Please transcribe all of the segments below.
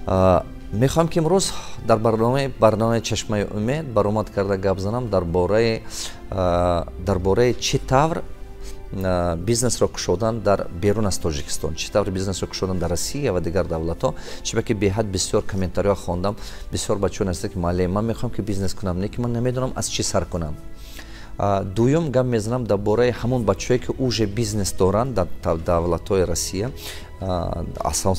Мехоҳам, ки имрӯз дар барномаи «Чашмаи умед» баромад карда гап занам дар бораи чӣ тавр бизнесро кушодан дар берун аз Тоҷикистон, чӣ тавр бизнесро кушодан дар Россия ва дигар давлатҳо. Чунки беҳад бисёр комментариҳо хондам, бисёр бачаҳо нависта, ки маълим, ман мехоҳам, ки бизнес кунам, не ки ман намедонам, аз чӣ сар кунам. Дуюм, гап мезанам дар бораи ҳамон бачаҳое, ки уже бизнес доранд дар давлатҳои Россия.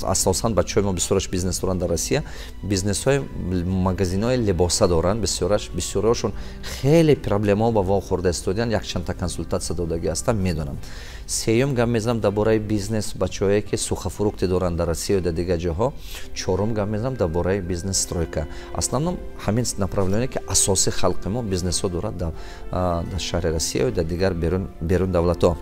Асосан бачаҳои мо бисёраш бизнес доранд дар Россия, бизнесҳои магазинҳои либоса доранд бисёраш. Бисёриҳошон хеле проблемаҳо ба вохӯрда истодиянд, якчандта консултатсия додагӣ ҳастам, медонам. Сеюм, гап мезанам дар бораи бизнес бачаҳое, ки сухофрукты доранд дар Россия дар дигар ҷоҳо. Чорум, гап мезанам дар бораи бизнес стройка. Основном ҳамин направление, ки асоси халқи мо бизнесҳо дорад дар шаҳри Россия дар дигар берун давлатҳо.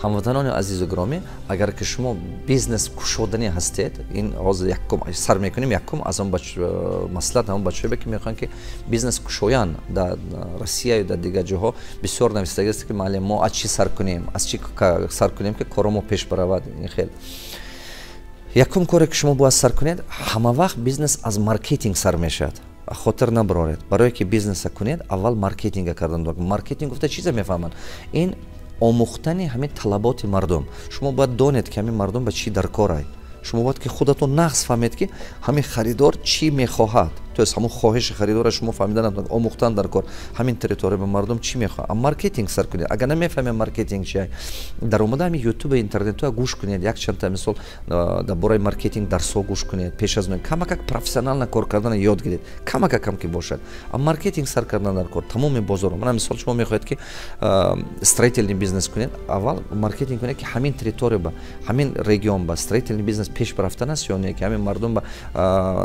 Ҳамватанони азизу гиромӣ, агар ки шумо бизнес кушоданӣ ҳастед, ин ҳозир якум сар мекунем. Якум аз он маслиҳат ҳамон бачаҳое, ки мехоҳанд, ки бизнес кушоянд дар Россияю дар дигар ҷоҳо. Бисёр навистагиаст, ки маълим, мо аз чӣ сар кунем, аз чӣ сар кунем, ки коро мо пеш баравад? Ин хел якум коре, ки шумо бояд сар кунед: ҳама вақт бизнес аз маркетинг сар мешавад, хотир набароред. Барое ки бизнеса кунед, аввал маркетинга кардан. Маркетинг гуфта чизе мефаҳманд? Ин омӯхтани ҳамин талаботи мардум. Шумо бояд донед, ки ҳамин мардум ба чӣ дар корай. Шумо бояд ки худатон нағз фаҳмед, ки ҳамин харидор чӣ мехоҳад, то есть ҳамон хоҳиши харидора шумо фаҳмидан, омӯхтан дар кор, ҳамин территория ба мардум чӣ мехоҳад. Маркетинг сар кунед. Агар намефаҳмед маркетинг чи, дар омада ҳамин Ютуба, интернетҳоя гӯш кунед, якчандта, мисол, дар бораи маркетинг дарсҳо гӯш кунед. Пеш аз он камакак профессионально кор кардана ёд гиред, камакакам ки бошад, а маркетинг сар кардан дар кор. Тамоми бозорро, мана, мисол, шумо мехоҳед, ки строительный бизнес кунед, аввал маркетинг кунед, ки ҳамин территория ба, ҳамин регион ба строительный бизнес пеш рафтан аст ё не, ки ҳамин мардум ба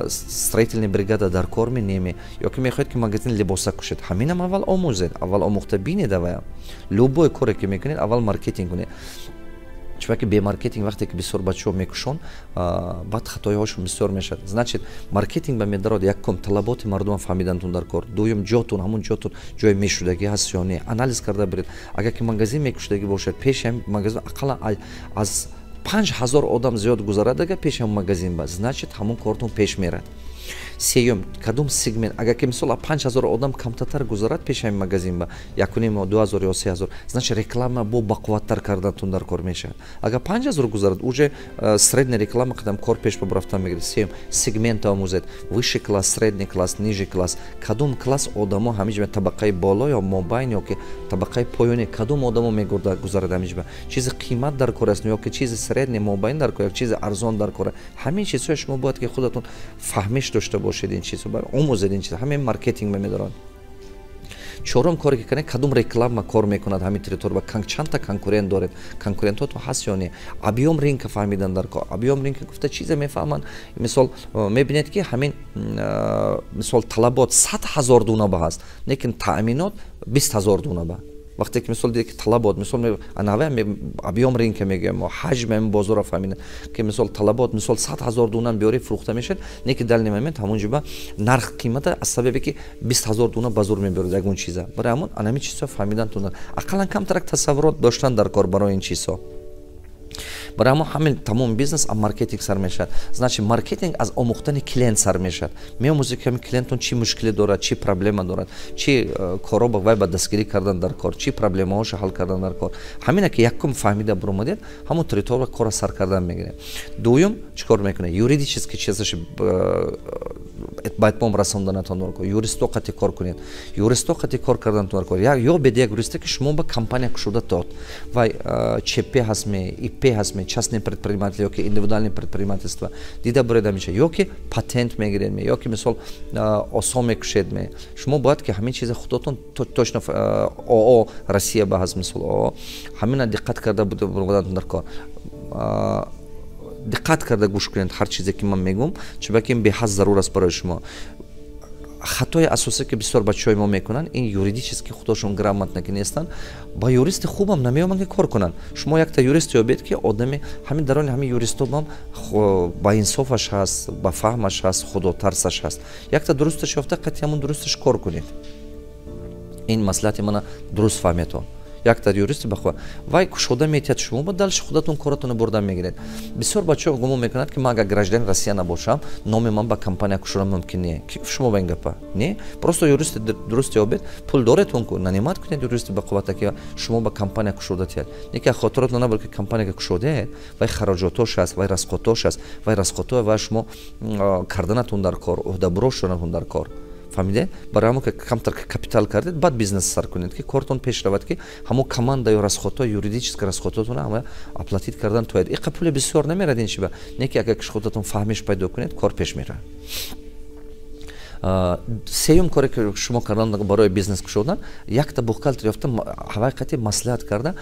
строительный бригада дар кор менеме. Ё ки мехоҳед, ки магазин либоса кушед, ҳаминам аввал омӯзед, аввал омӯхта бинед. Авая любой коре, ки мекунед, аввал маркетинг кунед, чунки бе маркетинг вақте ки бисёр бачаҳо мекушон, баъд хатоиҳошон бисёр мешавад. Значит, маркетинг ба медарод: якум, талаботи мардума фаҳмидантун дар кор; дуюм, ҷотун, ҳамун ҷотун ҷое мешудагӣ ҳаст ё не, анализ карда биред. Агар ки магазин мекушудагӣ бошад, пеши ҳамин магазин ақаллан аз 5000 одам зиёд гузарад, агар пеши ҳамун магазин ба, значит, ҳамун кортон пеш мерад. Сеюм, кадом сегмент. Агар ки, мисол, 5000 одам камтатар гузарад пеши ҳамин магазин ба, якуним, 2000 ё 3000, значит, реклама бо бақувваттар кардантун дар кор мешавад. Агар 5000 гузарад, уже средняя реклама қадам кор пеш ба рафтан мегирад. Сеюм, сегмента омӯзед: высший класс, средний класс, нижний класс. Кадом класс одамо ҳамин ҷо, табақаи боло ё мобайн ё ки табақаи поёни, кадом одамо мегузарад ҳамин ҷо, чизи қимат дар кор аст ё ки чизи средний, мобайн дар кор, ё чизи арзон дар кор. Ҳамин чизҳои шумо бояд ки худатон фаҳмиш дошта бошед, ин чизо омӯзед. Ин чиз ҳамин маркетинг мемедорад. Чорум коре, ки кунед: кадом реклама кор мекунад ҳамин территория ба, чандта конкурент доред, конкурентҳото ҳаст ё не, объём рынка фаҳмидан дар кор. Объём рынка гуфта чизе мефаҳманд? Мисол, мебинед, ки ҳамин, мисол, талабот 100 000 дуна ба ҳаст, лекин таъминот 20 000 дуна ба. Вақте ки, мисол, диде, ки талабот, мисол, анава объём рынка мегӯям мо, ҳаҷми ҳамин бозорро фаҳмида, ки, мисол, талабот, мисол, 100 000 дунам биёри, фурӯхта мешавад, не ки данный момент ҳамон ҷоба нарх қимата аз сабабе ки 20 000 дуна ба зур мебиёрад ягон чиза. Барои ҳамон анами чизҳо фаҳмидан тун, ақаллан камтарак тасаввурот доштан дар кор барои ин чизҳо. Барои ҳамон ҳамин тамоми бизнес аз маркетинг сар мешавад. Значит, маркетинг аз омӯхтани клиент сар мешавад. Меомӯзед, ки ҳамин клиентон чӣ мушкиле дорад, чӣ проблема дорад, чӣ коро ба вай ба дастгирӣ кардан дар кор, чӣ проблемаҳошо ҳал кардан дар кор. Ҳамина ки якум фаҳмида буромадед, ҳамон территория кора сар кардан мегиред. Дуюм, чӣ кор мекунед? Юридически чизаш ба итмом расонданатон дар кор. Юристо қати кор кунед, юристо қати кор карданатон дар кор. Ё бед як юристе, ки шумо ба компания кушода дод, вай ЧП ҳастме, ИП ҳастме, частный предприниматель ёки индивидуальный предпринимательство, дида буред ҳамиша, ё ки патент мегиред, ё ки, мисол, ОсОО мекушед. Шумо бояд ки ҳамин чиза худотон точно, ООО Россия ба ҳаст, мисол, ООО, ҳамина диққат карда буданатон дар кор. Диққат карда гӯш кунед ҳар чизе, ки ман мегӯм, чунки ин беҳад зарур аст барои шумо. Хатои асосе, ки бисёр бачаҳои мо мекунанд, ин юридически худошон грамотно ки нестанд, ба юристи хубам намеоманд, ки кор кунанд. Шумо якта юрист ёбед, ки одами ҳамин дарони ҳамин юристобам ба инсофаш ҳаст, ба фаҳмаш ҳаст, худотарсаш ҳаст. Якта дурусташ ёфта, қати ҳамон дурусташ кор кунед. Ин маслиҳати мана дуруст фаҳметон. Якта юристи бақувват вай кушода метиҳад шумо, ба дальше худатон коратонро бурда мегиред. Бисёр бачаҳо гумон мекунанд, ки ман агар гражданин Россия набошам, номи ман ба компания кушода мумкин не. Ки шумо ба ин гапа не? Просто юристи дуруст ёбед, пул доретон ку, нанимать кунед юристи бақуввата, ки шумо ба компания кушода тиҳад. Не ки хотиротон набар, ки компания ки кушодаед, вай хароҷотош аст, вай расходтош аст, вай расходҳо вай шумо карданатон дар кор, уҳдабуро шуданатон дар кор. Фаҳмиде? Барои ҳамо ки камтар капитал кардед, баъд бизнес сар кунед, ки кортон пеш равад, ки ҳамо команда ё расходҳо, юридический расходҳотона ҳама оплатить кардан тояд. Иқа пули бисёр намерад ин чиба, не ки агар худатон фаҳмиш пайдо кунед, кор пеш меравад. Сеюм коре, ки шумо кардан барои бизнес кушодан: якта бухгалтер ёфта, ҳавай қати маслиҳат карда,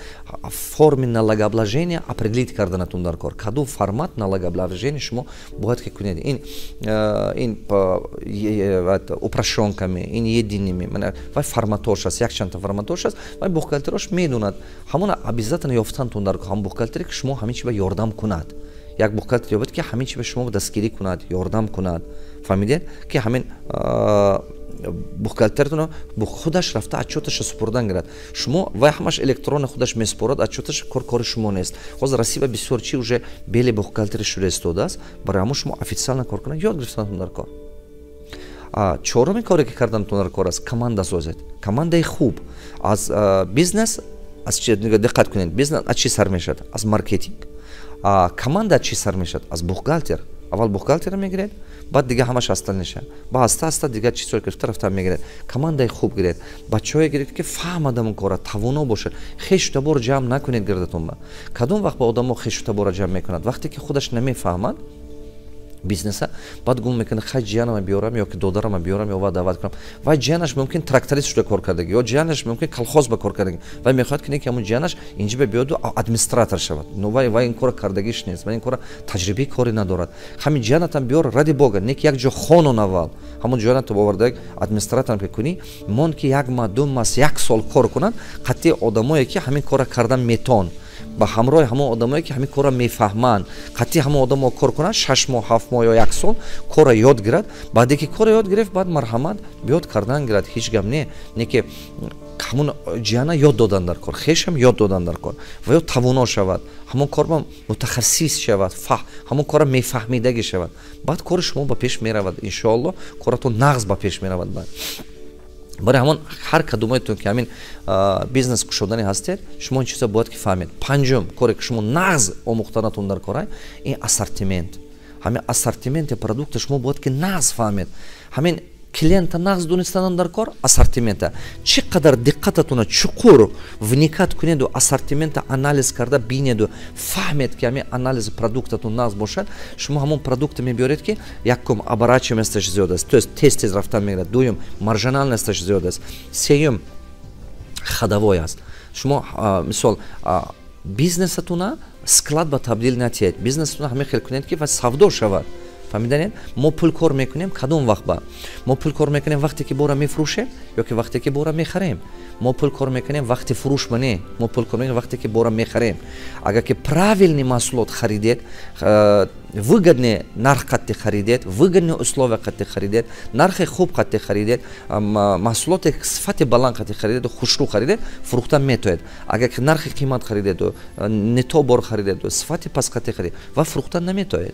форми налогообложения определить карданатон дар кор, кадом формат налогообложения шумо бояд ки кунед. Ин упрощёнками, ин едиными, вай форматош аст, якчандта форматош аст, вай бухгалтерош медонад. Ҳамона обязательно ёфтантон дар кор, ҳамон бухгалтере, ки шумо ҳамин чи ба ёрдам кунад. Як бухгалтер ёбед, ки ҳамин чи ба шумо дастгирӣ кунад, ёрдам кунад. Фаҳмидед, ки ҳамин бухгалтератон худаш рафта отчёташа супурдан гирад шумо, вай ҳамаш электронно худаш месупорад отчёташа, кор кори шумо нест. Ҳозир Россия бисёр чи уже бели бухгалтери шуда истодааст. Барои ҳамон шумо официально кор кунад ёд гирифтанатон дар кор. Чоруми коре, ки карданатон дар кор аст: команда созед, командаи хуб. Аз бизнес аз чи, диққат кунед, бизнес аз чӣ сар мешавад? Аз маркетинг. Команда аз чӣ сар мешавад? Аз бухгалтер. Аввал бухгалтера мегиред, баъд дига ҳамаш остальныйша ба аста аста дигар чизҳое гирифта рафта мегиред. Командаи хуб гиред, бачаҳое гиред, ки фаҳмад ҳамон кора, тавоно бошад. Хешу табор ҷамъ накунед гирдатон ба. Кадом вақт ба одамо хешу табора ҷамъ мекунад? Вақте ки худаш намефаҳмад бизнеса, баъд гум мекунад: хай, ҷиянама биёрам ё ки додарама биёрам ё ва даъват кунам. Вай ҷиянаш мумкин тракторист шуда кор кардаги ё ҷиянаш мумкин колхоз ба кор кардаги. Вай мехоҳад, ки не ки ҳамун ҷиянаш инҷиба биёду администратор шавад. Но вай ин кора кардагиш нест, вай ин кора таҷрибаи кори надорад. Ҳамин ҷиянатам биёр, ради бога, не ки як ҷо хонон аввал. Ҳамун ҷиянато оварда администраторам ки кунӣ, мон ки як маҳ, 2 маҳ, як сол кор кунад қатъи одамое, ки ҳамин кора кардан метон, ба ҳамроҳи ҳамон одамое, ки ҳамин корро мефаҳманд, қатъи ҳамон одамо кор кунанд 6 моҳ, 7 моҳ ё як сол, корро ёд гирад. Баъде ки корро ёд гирифт, баъд марҳамат, биёд, кардан гирад, ҳеҷ гап не ки ҳамон ҷиана ёд додан дар кор, хешам ёд додан дар кор ва ё тавоно шавад, ҳамон корба мутахассис шавад, ҳамон корро мефаҳмидагӣ шавад. Баъд кори шумо ба пеш меравад, иншоалло, коратон нағз ба пеш меравад. Баъд барои ҳамон ҳар кадомаетон, ки ҳамин бизнес кушодани ҳастед, шумо ин чиза бояд ки фаҳмед. Панҷум коре, ки шумо нағз омӯхтанатон дар кора, ин ассортимент. Ҳамин ассортименти продукта шумо бояд ки нағз фаҳмед. Ҳамин клиента нағз донистанан дар кор, ассортимента чӣ қадар диққататона чуқур вникать кунеду, ассортимента анализ карда бинеду, фаҳмед, ки ҳамин анализи продуктатон нағз бошад, шумо ҳамон продукта мебиёред, ки якум, оборачиваемостьаш зиёд аст, то есть тез тез рафтан мегирад, дуюм, маржинальностьаш зиёд аст, сеюм, ходовой аст. Шумо, мисол, бизнесатуна склад ба табдил натиҳед, бизнесатуна ҳамин хел кунед, ки ва савдо шавад. Фаҳмиданед? Мо пул кор мекунем кадом вақт? Ба мо пул кор мекунем вақте ки бора мефурӯшем ё ки вақте ки бора мехарем? Мо пул кор мекунем вақти фурӯш ба не, мо пул кор мекунем вақте ки бора мехарем. Агар ки правильный маҳсулот харидед, выгодный нарх қатти харидед, выгодный условия қатти харидед, нархи хуб қатти харидед, маҳсулоти сифати баланд қатти харидеду хушрӯ харидед, фурӯхтан метоед. Агар ки нархи қимат харидеду, не то бор харидеду, сифати паст қатти харид ва фурӯхтан наметоед.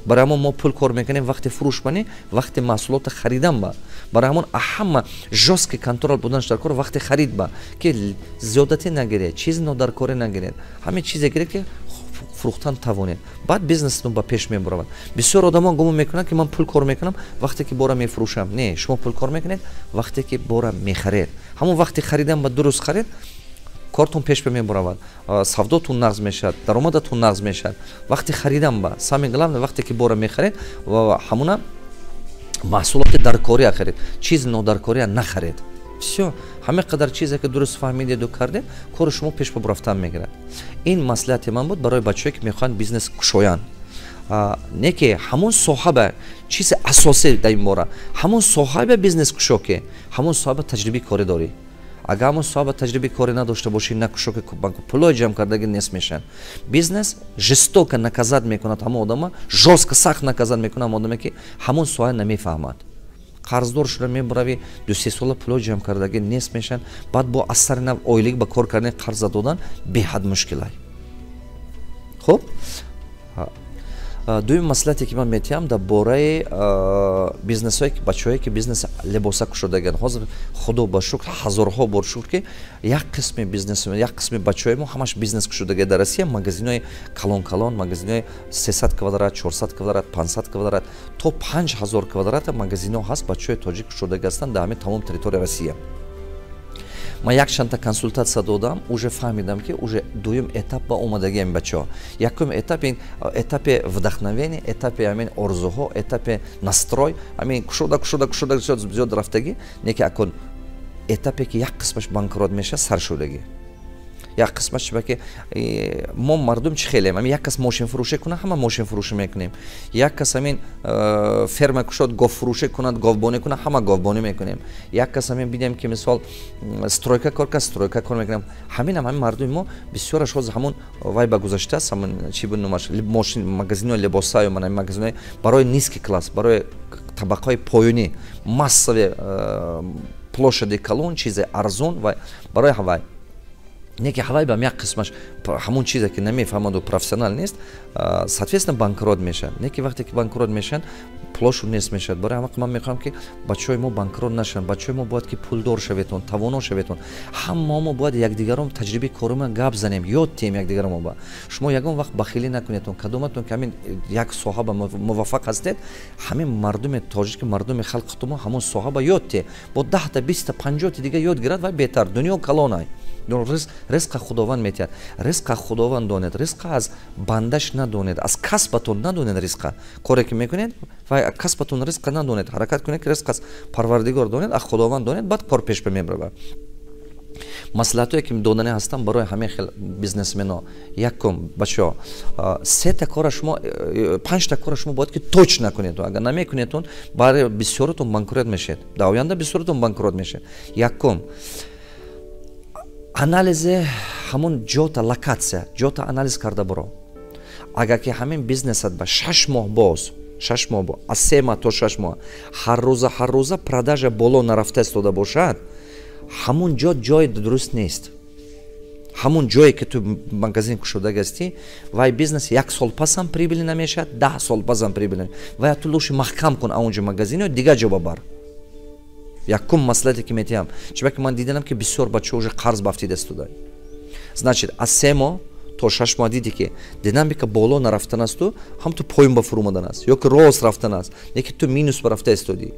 Барои ҳамон мо пул кор мекунем вақти фурӯш ба не, вақти маҳсулота харидан ба. Барои ҳамон ҳама жёсткий контроль буданаш дар кор вақти харид ба, ки зиёдатӣ нагиред, чизи нодаркорӣ нагиред, ҳамин чизе гиред, ки фурӯхтан тавонед. Баъд бизнесатон ба пеш мебаравад. Бисёр одамон гумон мекунанд, ки ман пул кор мекунам вақте ки бора мефурӯшам. Не, шумо пул кор мекунед вақте ки бора мехаред. Ҳамон вақти харидан ба дуруст харид, кортон пеш ба мебаравад, савдотун нағз мешавад, даромадатон нағз мешавад. Вақти харидан ба, самое главное, вақте ки бора мехаред, ҳамуна маҳсулоти даркория харед, чизи нодаркория нахаред. Всё, ҳама қадар чизе, ки дуруст фаҳмидеду кардед, кори шумо пеш ба рафтан мегирад. Ин маслиҳати ман буд барои бачаҳое, ки мехоҳанд бизнес кушоянд. Не ки ҳамон соҳаба, чизи асосӣ дар ин бора: ҳамон соҳаба бизнес кушо, ки ҳамон соҳаба таҷрибаи корӣ дорӣ. Агар ҳамон соҳаба таҷрибаи корӣ надошта бошӣ, накушо, ки пулои ҷамъ кардагӣ нест мешаванд. Бизнес жестоко наказать мекунад ҳамон одама, жёстко, сахт наказать мекунад ҳамон одаме, ки ҳамон соҳа намефаҳмад. Қарздор шуда мебаравӣ, 2-3 сола пуло ҷамъ кардагӣ нест мешаванд. Баъд бо аз сари нав ойлик ба кор кардани, қарза додан беҳад мушкилай. Хуб, дуюм маслиҳате, ки ман метиҳам дар бораи бизнесҳое, ки бачаҳое, ки бизнес либоса кушодагианд. Ҳозир, Худо ба шукр, ҳазорҳо бор шукр, ки як қисми бизнес, як қисми бачаҳои мо ҳамаш бизнес кушодагия дар Россия. Магазинои калон калон, магазинои 300 квадрат, 400 квадрат, 500 квадрат, то 5000 квадрата магазино ҳаст, бачаҳои тоҷик кушодаги ҳастанд дар ҳамин тамоми территорияи Россия. Ман якчандта консултатсия додам, уже фаҳмидам, ки уже дуюм этап ба омадагиам бачаҳо. Якум этап ин этапи вдохновение, этапи ҳамин орзуҳо, этапи настрой, ҳамин кушода, кушода, кушода, зиёд рафтагӣ. Не ки акун этапе, ки як қисмаш банкрот мешавад, сар шудагӣ. Як қисмаш чиба ки мо мардум чӣ хелем? Ҳамин як кас мошинфурӯшӣ кунад, ҳама мошинфурӯшӣ мекунем. Як кас ҳамин ферма кушод, говфурӯшӣ кунад, говбонӣ кунад, ҳама говбонӣ мекунем. Як кас ҳамин бидем, ки мисол, стройка кор кард, стройка кор мекунем. Ҳаминам ҳамин мардуми мо бисёраш ҳозир ҳамон вай ба гузаштааст. Ҳамон чи буд номаш, мошин, магазинои либосаю, мана магазинои барои низкий класс, барои табақаҳои поёнӣ, массовый, площади калон, чизе арзон ва барои ҳавай. Не ки ҳавай бам як қисмаш ҳамон чизе, ки намефаҳмаду профессионал нест, соответственно, банкрот мешавад. Не ки вақте ки банкрот мешаванд, пулошон нест мешавад. Барои ҳама ман мехоҳам, ки бачаҳои мо банкрот нашаванд. Бачаҳои мо бояд ки пулдор шаветон, тавоно шаветон. Ҳама мо бояд якдигаром таҷрибаи корима гап занем, ёд тиҳем якдигаромо. Ба шумо ягон вақт бахилӣ накунедон. Кадоматон ки ҳамин як соҳа ба муваффақ ҳастед, ҳамин мардуми тоҷики, мардуми халқи мо ҳамон соҳа ба ёд тиҳ. Бо 10-та, 20-та, 50-ти дига ёд гирад, вай беҳтар. Дунё калонай. Ризқа Худованд метиҳад, ризқа Худованд донед, ризқа аз бандаш надонед, аз касбатон надонед. Ризқа коре ки мекунед ва касбатон ризқа надонед. Ҳаракат кунед, ки ризқ аз Парвардигор донед, аз Худованд донед, баъд кор пеш мебарад. Маслиҳатое, ки доданӣ ҳастам барои ҳамин хел бизнесмено: якум, бачаҳо, сета кора шумо, панҷта кора шумо бояд ки точно кунед. Агар намекунедтон, барои бисёротон банкрот мешед дар оянда, бисёротон банкрот мешед. Якум, анализи ҳамон ҷота, локатсия, ҷота анализ карда буро. Агар ки ҳамин бизнесат ба 6 моҳ боз, 6 моҳ, аз 3 моҳ то 6 моҳ, ҳар рӯза, ҳар рӯза продажа боло нарафта истода бошад, ҳамун ҷо ҷои дуруст нест. Ҳамун ҷое, ки ту магазин кушодаги ҳастӣ, вай бизнес як сол пасам прибыльный намешавад, 10 сол пасам прибыльный. Вай ту лучше маҳкам кун аунҷо магазино, дигар ҷо бабар. Якум маслиҳате, ки метиҳам, чунки ман диданам, ки бисёр бачаҳо уже қарз бафтида истода. Значит, аз 3 моҳ то 6 моҳ диди, ки динамика боло нарафтан асту, ҳам ту поён ба фурӯмадан аст ё ки рост рафтан аст, яки ту минус ба рафта истодӣ,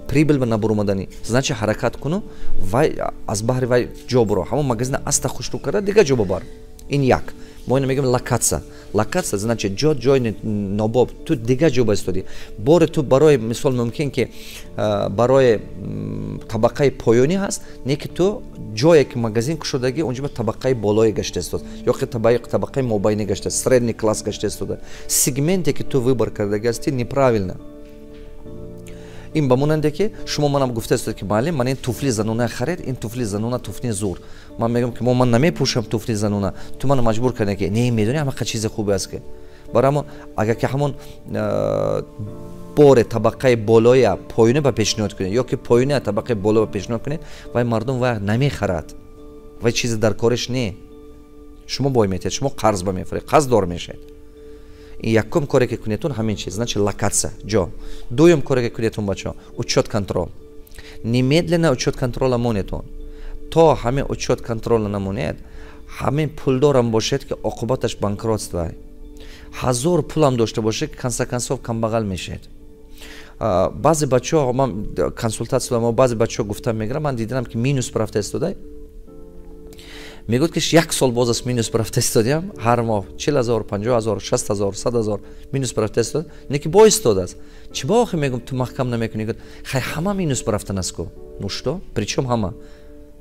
прибыль ба набурӯмаданӣ, значит, ҳаракат куну вай аз баҳри вай ҷо буро, ҳамон магазина аста хушрӯ карда, дигар ҷо бабар. Ин як. Мо ина мегӯем локатсия. Локатсия, значит, ҷо, ҷои нобоб, ту дигар ҷо ба истодӣ. Боре ту барои мисол, мумкин ки барои табақаи поёнӣ ҳаст, не ки ту ҷое, ки магазин кушодагӣ, онҷо ба табақаи болое гашта истод ё ки табақаи мобайнӣ гашта, средний класс гашта истода. Сегменте, ки ту выбор кардагӣ ҳастӣ, неправильно. Ин ба монанде, ки шумо манам гуфта истод, ки муаллим, ман ин туфли занона харед, ин туфли занона, туфли зур. Ман мегӯям, ки ман намепӯшам туфли занона. Ту мана маҷбур кардӣ, ки не, медонӣ, ҳамақа чизи хубе аст, ки барои ҳамон агар ки ҳамон боре табақаи болоя поёна ба пешниҳод кунед ё ки поёна табақаи боло ба пешниҳод кунед, вай мардум вай намехарад, вай чизи дар кориш не. Шумо бой метиҳед, шумо қарз ба мефуред, қарздор мешавед. Якум коре, ки кунедтон, ҳамин чиз, значит, локатсия, ҷо. Дуюм коре, ки кунедтон, бачаҳо, учёт контроль. Немедленно учёт контрола монедтон. То ҳамин учёт контрола намонед, ҳамин пулдорам бошед, ки оқибаташ банкротство. Ҳазор пулам дошта бошед, ки конце концов камбағал мешед. Баъзе бачаҳо, ман консултатсия, баъзе бачаҳо гуфтам мегирам, ман дидам, ки минус рафта истода. Мегӯяд, ки як сол боз аст минус рафта истодиям, ҳар моҳ 40 000, 50 000, 60 000, 100 000 минус рафта истод, не ки бо истодааст. Чӣ ба охи, мегӯм, ту маҳкам намекунӣ? Гӯяд: хай, ҳама минус рафтан аст ку. Ну что, причём ҳама?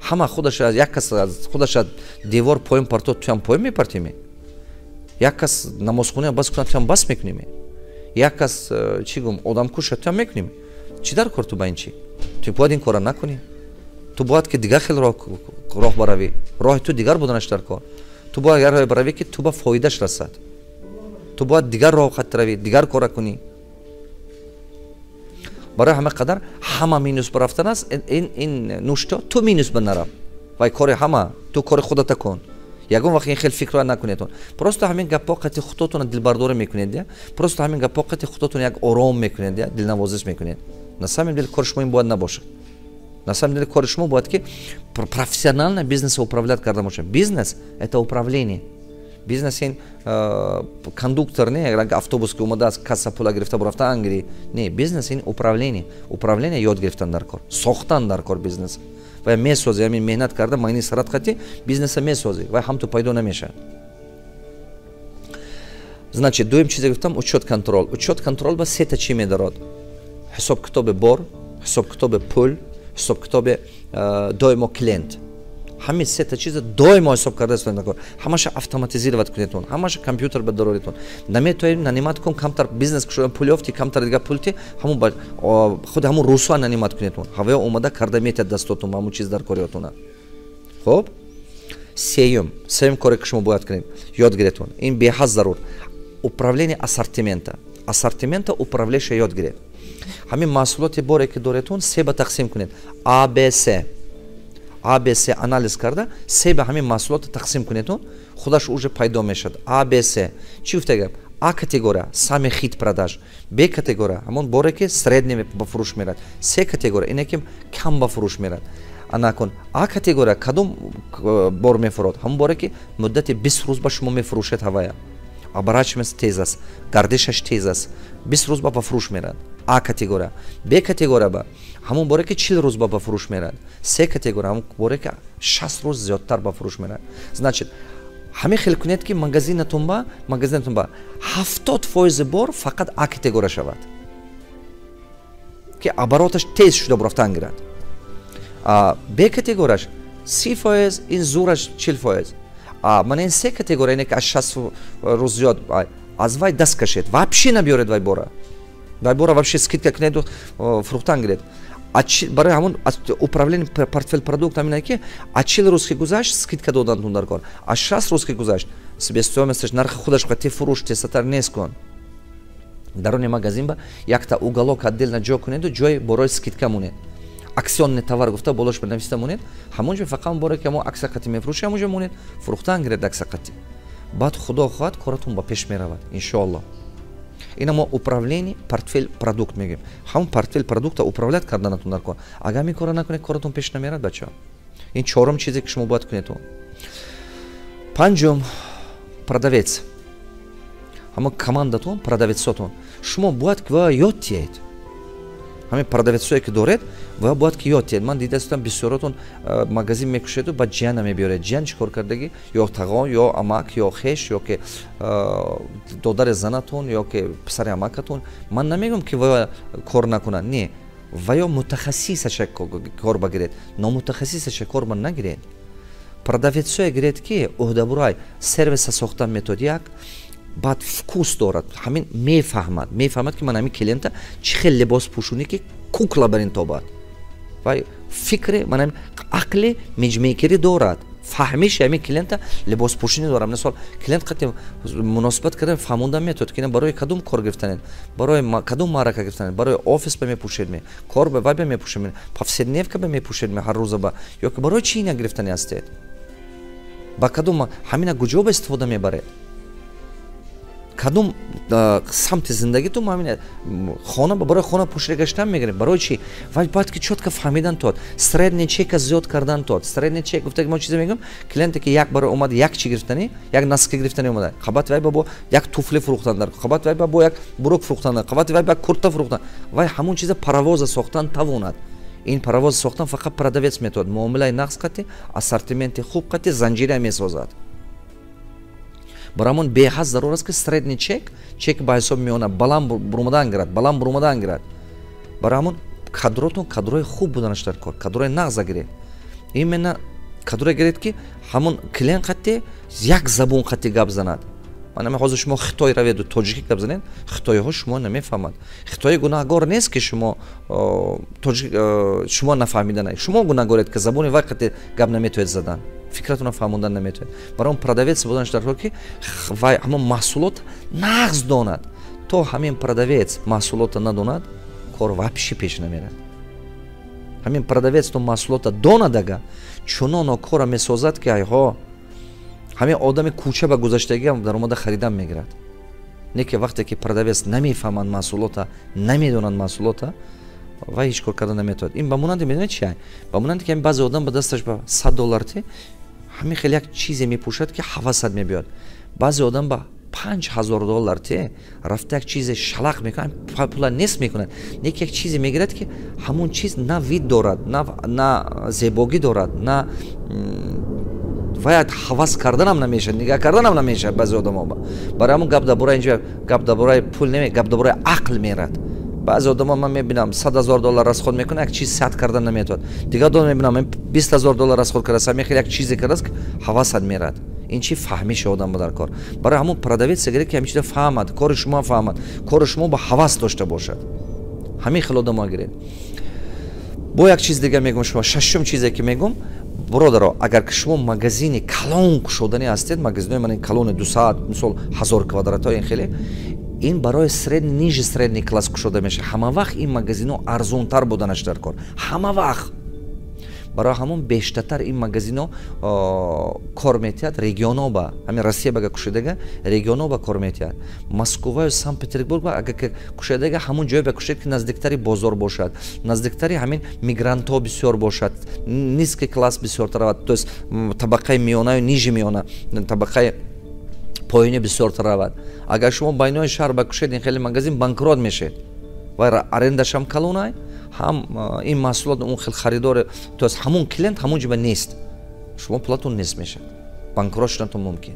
Ҳама худаш, як кас худаш девор поён партод, туям поён мепартими? Як кас намозхона бас кунад, туям бас мекуними? Як кас чӣ гум, одамкуша, туям мекунем? Чӣ дар кор ту ба ин чӣ? Ту бояд ин кора накунӣ. Ту бояд ки дигар хел роҳ баравӣ. Роҳи ту дигар буданаш дар кор. Ту бояд як роҳе баравӣ, ки ту ба фоидаш расад. Ту бояд дигар роҳ хат равӣ, дигар кора кунӣ. Барои ҳама қадар ҳама минус ба рафтан аст, ин нушто ту минус ба нарав. Вай кори ҳама, ту кори худата кун. Ягон вақт ин хел фикрро накунедон. Просто ҳамин гапҳо қати худотона дилбардорӣ мекунед, просто ҳамин гапҳо қати худотона як ором мекунед, дилнавозиш мекунед. На самом деле кори шумо ин бояд набошад. На самом деле кори шумо бояд ки профессионально бизнеса управлять карда бошад. Бизнес — это управление. Бизнес ин кондуктор не, автобус ки омадааст, касса пула гирифта бурафта ангири. Не, бизнес ин управление. Управление ёд гирифтан дар кор, сохтан дар кор бизнес. Ва месозӣ, ҳамин меҳнат карда, майни сарат қати бизнеса месозӣ, ва ҳамту пайдо намешавад. Значит, дуюм чизе гуфтам: учет, контроль. Учет, контроль ба сета чӣ медорад? Ҳисоб китоби бор, ҳисоб китоби пул, ҳисоб китоби доимо клиент. Ҳамин сета чиза доимо ҳисоб карда истода кор. Ҳамаша автоматизировать кунедтон, ҳамаша компютер ба дароритон. Наметоед, нанимать кун. Камтар бизнес кушодан, пул ёфти, камтар дига пулти, ҳамун худи ҳамун рӯсоа нанимать кунедтон, ҳавоя омада карда метиҳад дастотон ба ҳамун чиз дар кориётона. Хоб, сеюм коре ки шумо бояд кунед, ёд гиретон, ин беҳад зарур: управление ассортимента. Ассортимента управления ёд гиред. Ҳамин маҳсулоти боре ки доретон, се ба тақсим кунед: А, Б, С. А, Б, С анализ карда, се ба ҳамин маҳсулотро тақсим кунедон, худаш уже пайдо мешавад. А, Б, С чӣ гуфта гап? А категория — самый хит продаж, Б категория — ҳамон боре ки средний ба фурӯш мерад, С категория — ине ки кам ба фурӯш мерад. Анакун, А категория кадом бор мефурод? Ҳамон боре ки муддати 20 рӯз ба шумо мефурӯшед, ҳавая оборачиваемость тез аст, гардишаш тез аст, 20 рӯз ба фурӯш мерад А категория. Б категория ба ҳамон боре ки 40 рӯз ба фурӯш мерад. С категория — ҳамон боре ки 60 рӯз зиёдтар ба фурӯш мерад. Значит, ҳамин хел кунед, ки магазинатон ба 70% бор фақат А категория шавад, ки обороташ тез шуда бурафтан гирад. Б категорияш 30%, ин зураш 40%. Мана ин се категория, ине ки аз 60 рӯз зиёд, аз вай даст кашед, вообще набиёред вай бора. Вай бора вообще скидка кунеду фурӯхтан гиред. Барои ҳамон управление портфель продукт ҳамина ки аз 40 рӯз ки гузашт, скидка додантун дар кор, аз 60 рӯз ки гузашт, себестоимосташ, нархи худаш қати фурӯш тезтар нест кун. Дарони магазин ба якта уголок отдельно ҷо кунеду ҷои борои скидка монед, акционный товар гуфта болош нависта монед. Ҳамон ҷо фақат боре ки ҳамон акция қати мефурӯши, ҳамон ҷо монед, фурӯхтан гиред акция қати. Баъд, худо хоҳад, коратон ба пеш меравад, иншоалло. Ина мо управление портфель продукт мегӯем. Ҳамон портфель продукта управлять карданатон дар кор. Агар ҳамин кора накунед, коратон пеш намерад, бачаҳо. Ин чорум чизе ки шумо бояд кунед. Панҷум: продавец. Ҳамон командатон, продавецотон, шумо бояд ки ёд тиҳед. Ҳамин продавецое ки доред, ва бояд ки ёд тиҳед. Ман дида бисёротон магазин мекушеду ба ҷияна мебиёред. Ҷиян чӣ кор кардагӣ? Ё тағон, ё амак, ё хеш, ё ки додари занатон, ё ки писари амакатон. Ман намегӯям, ки ва кор накунад, не, ва ё мутахассисаша кор багиред, номутахассисаша кор ба нагиред. Продавецое гиред, ки уҳдабурай сервиса сохтан метод, як баъд вкус дорад, ҳамин мефаҳмад, ки ман ҳамин клиента чӣ хел либос пӯшонӣ, ки кукла бар ин тобад. Вай фикри ман ҳамин ақли имиджмейкерӣ дорад, фаҳмиши ҳамин клиента либоспӯшинӣ дорад. Мисол, клиент қати муносибат кардан фаҳмонда метавад, ки ина барои кадом кор гирифтанед, барои кадом маърака гирифтанед, барои офис ба мепӯшед ме, кор ба вай ба мепӯшед ме, повседневка ба мепӯшед ме, ҳар рӯза ба, ё ки барои чӣ ина гирифтани ҳастед, ба кадом ҳамина куҷо ба истифода мебаред, кадом самти зиндагитон ҳамин хона барои хона пӯшида гаштан мегирем, барои чӣ? Вай бояд ки чётко фаҳмидан тод, средний чека зиёд кардан тод. Средний чек гуфта мо чизе мегӯем: клиенте ки як бор омад, як чи гирифтанӣ, як носки гирифтанӣ омада, қабати вай ба бо як туфли фурӯхтан дар қабати вай ба бо як брюк фурӯхтан дар қабати вай ба курта фурӯхтан, вай ҳамон чиза паровоза сохтан тавонад. Ин паровоза сохтан фақат продавец метавонад: муомилаи нағз қати, ассортименти хуб қати занҷира месозад. Барои ҳамон беҳад зарур аст, ки средний чек, чек ба ҳисоби миёна баланд бурумадан гирад, баланд бурумадан гирад. Барои ҳамон кадротон кадрои хуб буданаш дар кор, кадрои нағза гиред. Именно кадрое гиред, ки ҳамон клиент қати як забон қати гап занад. Ман ҳозир шумо Хитой раведу тоҷикӣ гап занед, хитоиҳо шумо намефаҳмад. Хитои гунаҳгор нест, ки шумо шумо нафаҳмидана. Шумо гунаҳгоред, ки забони вай қати гап наметавонед задан, фикратонро фаҳмондан наметавонед. Барои он продавец буданаш дар кор, ки вай ҳамон маҳсулот нағз донад. То ҳамин продавец маҳсулотро надонад, Кор вообще пеш намерад. Ҳамин продавец то маҳсулота донадага, чуноно кора месозад, ки айҳо, ҳамин одами кӯча ба гузаштагиам даромада харидан мегирад. Не ки вақте ки продавец намефаҳмад маҳсулота, намедонад маҳсулота, вай ҳеҷ кор карда наметавонад. Ин ба монанди, медонед чи? Ба монанди ки баъзе одам ба дасташ ба 100 доллар те, ҳамин хел як чизе мепӯшад, ки ҳавасат мебиёд. Баъзе одам ба 5000 доллар те, рафта як чизе шалақ мекунад, пула нест мекунад, не ки як чизе мегирад, ки ҳамон чиз на вид дорад, на зебогӣ дорад, на ваят ҳавас карданам намешавад, нигаҳ карданам намешавад баъзе одамо. Барои ҳамон гап дар бораи инҷа, гап дар бораи пул неме, гап дар бораи ақл мерад. Баъзе одамо ман мебинам, 100 000 доллар расход мекунад, як чиз сад кардан наметавонад. Дигар одам мебинам, 20 000 доллар расход кардааст, ҳамин хел як чизе кардааст, ки ҳавасат мерад. Ин чи фаҳмиши одам дар кор. Барои ҳамон продавец гиред, ки ҳамин чиза фаҳмад, кори шумо фаҳмад, кори шумо ба ҳавас дошта бошад. Ҳамин хел одамо гиред. Бо як чиз дига мегӯм шумо, шашум чизе ки мегӯм: бародаро, агар ки шумо магазини калон кушоданӣ ҳастед, магазинои ман калони 200, мисол, 1000 квадратҳо, ин хеле, ин барои средний, ниже средний класс кушода мешавад. Ҳама вақт ин магазино арзонтар буданаш дар кор, ҳама вақт. Барои ҳамон бештартар ин магазино кор метиҳад регионо ба, ҳамин Россия бага кушодага, регионо ба кор метиҳад. Москваю Санкт Петербург ба агар кушодага, ҳамон ҷое ба кушед, ки наздиктари бозор бошад, наздиктари ҳамин мигрантҳо бисёр бошад, низкий класс бисёртар равад, то есть табақаи миёнаю ниже миёна, табақаи поёни бисёртар равад. Агар шумо байнои шаҳр ба кушед ин хеле магазин, банкрот мешед. Вай арендашам калонай, ҳам ин маҳсулот он хел харидор, то есть ҳамон клиент ҳамон ҷоба нест, шумо пулатон нест мешавад, банкрот шудантон мумкин.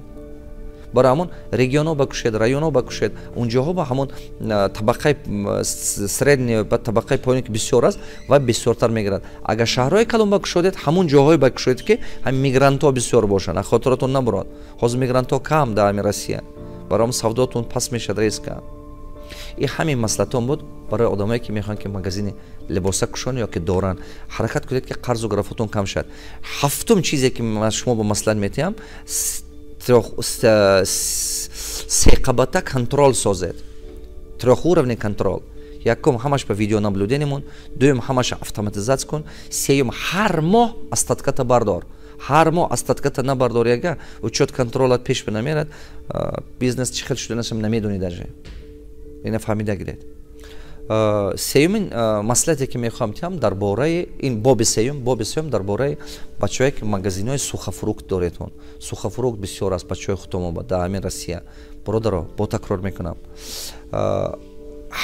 Барои ҳамон регионҳо ба кушед, районҳо ба кушед, унҷоҳо ба ҳамон табақаи средний ба табақаи поёне ки бисёр аст, ва бисёртар мегирад. Агар шаҳрҳои калон ба кушодед, ҳамон ҷоҳое ба кушодед, ки ҳамин мигрантҳо бисёр бошанд. Хотиратон набурад, ҳозир мигрантҳо кам дар ҳамин Россия, барои ҳамон савдотон паст мешавад резко. И ҳамин маслиҳатон буд барои одамое, ки мехоҳанд, ки магазини либоса кушонанд ё ки доранд. Ҳаракат кунед, ки қарзу графотон кам шавад. Ҳафтум чизе, ки ман шумо ба маслиҳат метиҳам: сеқабата контроль созед, трехуровневый контроль. Якум, ҳамаш ба видеонаблюдение мон. Дуюм, ҳамаша автоматизация кун. Сеюм, ҳар моҳ остатката бардор. Ҳар моҳ остатката набардори, ага учёт контролат пеш намерад, бизнес чӣ хел шуданашам намедонӣ даже. Ина фаҳмида гиред. Сеюмин маслиҳате, ки мехоҳам тиҳам дар бораи ин боби сеюм, боби сеюм дар бораи бачаҳое, ки магазинҳои сухофрукт доредон. Сухофрукт бисёр аст бачаҳои худтомо дар ҳамин Россия. Бародаро, бо такрор мекунам,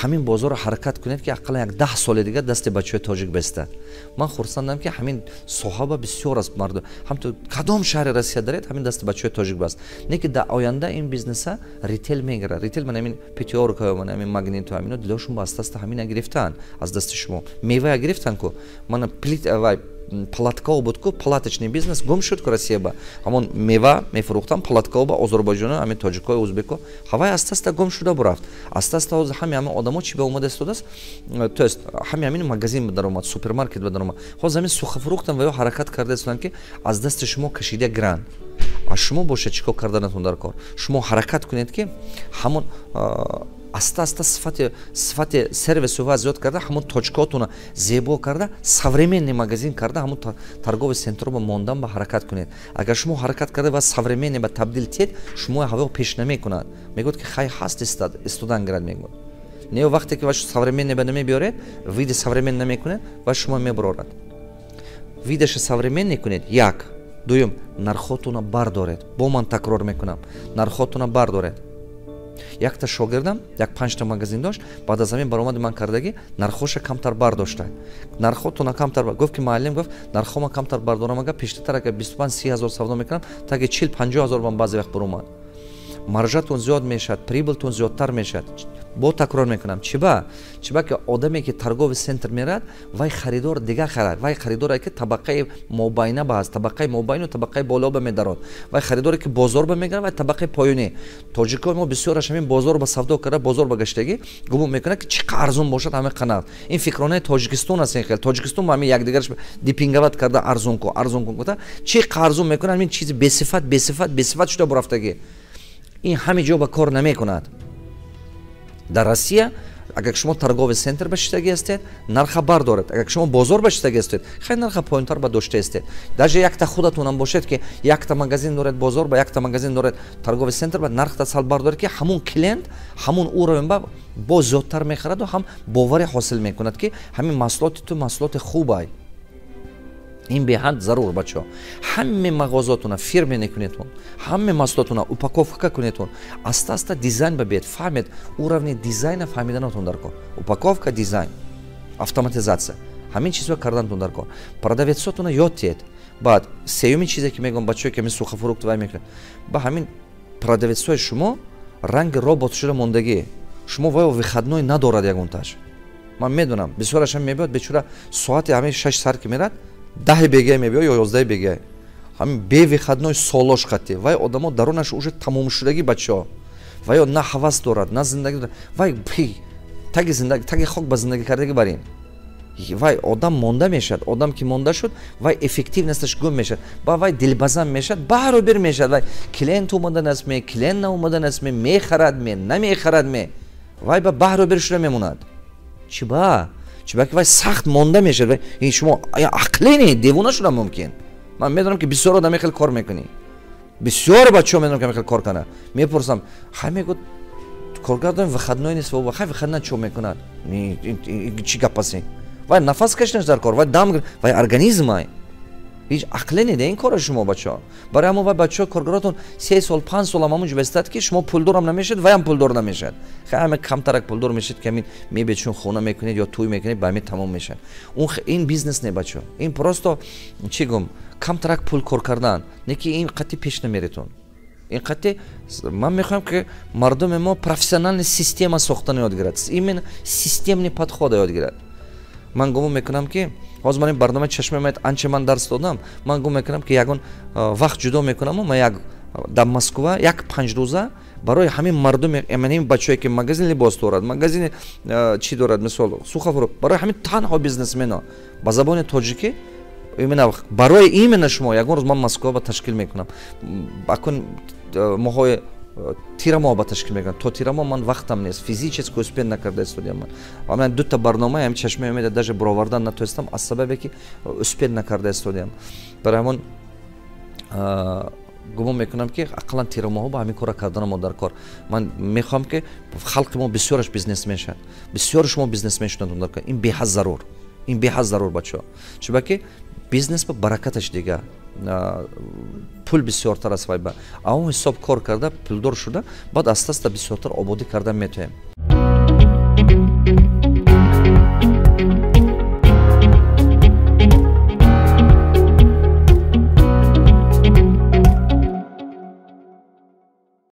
ҳамин бозорро ҳаракат кунед, ки ақаллан як 10 соли дигар дасти бачаҳои тоҷик бестад. Ман хурсандам, ки ҳамин соҳаба бисёр аст мардум. Ҳамту кадом шаҳри Россия даред, ҳамин дасти бачаҳои тоҷик баст. Не ки дар оянда ин бизнеса ритейл мегирад. Ритейл ман ҳамин Пятёрка, ман ҳамин Магнито, ҳамино дилошон ба аста аста ҳамина гирифтаанд аз дасти шумо. Мевая гирифтанд ку, мана плит вай палаткао буд ку, палаточный бизнес гум шуд ку Россия ба. Ҳамон мева мефурӯхтан палаткао ба озарбойҷоно, ҳамин тоҷикои, узбеко, ҳавай аста аста гум шуда бурафт. Аста аста ҳозир ҳами ҳамин одамо чӣ ба омада истодааст, то есть ҳами ҳамин магазин ба даромад, супермаркет ба даромад. Ҳозир ҳамин сухофруктам ва ё ҳаракат карда истоданд, ки аз дасти шумо кашида гиранд. А шумо бошад, чӣ кор карданатон дар кор? Шумо ҳаракат кунед, ки ҳамон аста аста сифати сервису ва зиёд карда, ҳамон точкаотона зебо карда, современный магазин карда, ҳамон торговый центрро мондан ба ҳаракат кунед. Агар шумо ҳаракат карда ва современный ба табдил тиҳед, шумо ҳаво пеш намекунад, мегӯяд, ки хай, ҳаст, истодан гирад, мегӯяд. Не, вақте ки ва современный ба намебиёред, види современный намекунед, ва шумо мебарорад. Видаша современный кунед, як. Дуюм, нархотона бардоред. Бо ман такрор мекунам, нархотона бардоред. Якта шогирдам як панҷта магазин дошт. Баъд аз ҳамин баромади ман кардагӣ, нархоша камтар бардошта. Нархотона камтар гуфт, ки муаллим, гуфт, нархома камтар бардорам, ага пештатар ага 25-30 ҳазор савдо мекунам, таги 40-50 ҳазор бам баъзе вақт баромад. Маржатон зиёд мешавад, прибылтон зиёдтар мешавад. Бо такрор мекунам, чиба? Чиба ки одаме, ки торговый центр мерад, вай харидор дигар харад. Вай харидоре, ки табақаи мобайна ба ҳаст, табақаи мобайну табақаи боло ба медарод. Вай харидоре, ки бозор ба мегирад, вай табақаи поёнӣ. Тоҷикои мо бисёраш ҳамин бозор ба савдо карда, бозор ба гаштагӣ, гумон мекунад, ки чӣ қа арзон бошад, ҳамин қанат. Ин фикронаи Тоҷикистон аст. Ин хел Тоҷикистон ба ҳамин якдигараш демпинговать карда, арзон ку, арзон ку гуфта, чӣ қа арзон мекунад, ҳамин чизи бесифат, бесифат, бесифат шуда бурафтагӣ. Ин ҳами ҷо ба кор намекунад. Дар Россия Агар шумо торговый центр ба шиштагӣ ҳастед, нарха бардоред. Агар шумо бозор ба шиштагӣ ҳастед, хеле нарха поёнтар ба дошта ҳастед. Даже якта худатонам бошед, ки якта магазин доред бозор ба, якта магазин доред торговый центр ба, нархта сал бардоред, ки ҳамун клиент ҳамун уровень ба боз зиёдтар мехараду ҳам боварӣ ҳосил мекунад, ки ҳамин маҳсулоти ту маҳсулоти хубай. Ин беҳад зарур, бачаҳо. Ҳаме мағозотуна фирменный кунедтон, ҳаме маҳсулотуна упаковка кунедтон, аста аста дизайн ба биед, фаҳмед, уровни дизайна фаҳмиданатон дар кор. Упаковка, дизайн, автоматизация, ҳамин чизҳо карданатон дар кор. Продавецотуна ёд тиҳед. Баъд сеюмин чизе, ки мегӯям, бачаҳое, ки ҳамин сухофрукт вай мекунад, ба ҳамин продавецҳои шумо ранги робот шуда мондагӣ. Шумо вайо выходной надорад ягонташ. Ман медонам, бисёрашам мебиёд, бечора, соати ҳамин 6 сар ки мерад, 10 бегай мебиёд ё 11 бегай, ҳамин бе выходной солош қатӣ. Вай одамо дарунаш уже тамомшудагӣ, бачаҳо. Вайо на ҳавас дорад, на зиндагӣ дорад. Вай таги зиндаги, таги хок ба зиндагӣ кардагӣ барин. Вай одам монда мешавад. Одам ки монда шуд, вай эффективносташ гум мешавад, ба вай дилбазан мешавад, баробир мешавад. Вай клиент омадан ме, клиент наомадан ме, мехарад ме, намехарад ме, вай ба баҳробир шуда мемонад. Чиба? Чиба ки вай сахт монда мешавад. Ин шумо ақле не, девона шуда мумкин. Ман медонам, ки бисёр одам хел кор мекунӣ, бисёр бачаҳо медонам, ки хел кор кунад. Мепурсам, хай, мегӯд, коргардон выходной нест. Хай, выходной чо мекунад? Чӣ гап аст ин? Вай нафас кашидаш дар кор, вай дам, вай организмай. Ҳеҷ ақле неде ин кора шумо, бачаҳо. Барои ҳамон вай бачаҳо, коргаротон 3 сол, 5 солам ҳамон ҷо бестад, ки шумо пулдорам намешавед, ваям пулдор намешавад. Хай, ҳама камтарак пулдор мешавед, ки ҳамин мебед, чун хона мекунед ё тӯй мекунед, ба ҳамин тамом мешавад. Ин бизнес не, бачаҳо, ин просто, чӣ гум, камтарак пул кор кардан не, ки ин қатъи пеш намеретон. Ин қатъи ман мехоҳам, ки мардуми мо профессиональный система сохтана ёд гирад, именно системный подхода ёд гирад. Ман гумон мекунам, ки ҳозир ман ин барномаи «Чашмаи умед» анча ман дарс додам. Ман гумон мекунам, ки ягон вақт ҷудо мекунаму ман як дар Москва як 5 рӯза барои ҳамин мардуми, ҳамин бачаое, ки магазини либос дорад, магазини чӣ дорад, мисол, сухофрукт, барои ҳамин танҳо бизнесмено ба забони тоҷикӣ, именно барои именно шумо ягон рӯз ман Москва ба ташкил мекунам. Акун моҳои тирамоҳ ба ташкил мекунам. То тирамоҳ ман вақтам нест, физически успеть накарда истодиям. Ман дута барнома ҳам «Чашмаи умеда» даже баровардан натонистам, аз сабабе ки успеть накарда истодиям. Барои ҳамон гумон мекунам, ки ақаллан тирамоҳо ба ҳамин кора карданамо дар кор. Ман мехоҳам, ки халқи мо бисёраш бизнесмен шавад, бисёри шумо бизнесмен шуданд дар кор. Ин беҳад зарур, ин беҳад зарур, бачаҳо. Чунки бизнес ба баракаташ дига, пул бисёртар аст. Вай ба он ҳисоб кор карда, пулдор шуда, баъд аста аста бисёртар ободӣ карда метоем.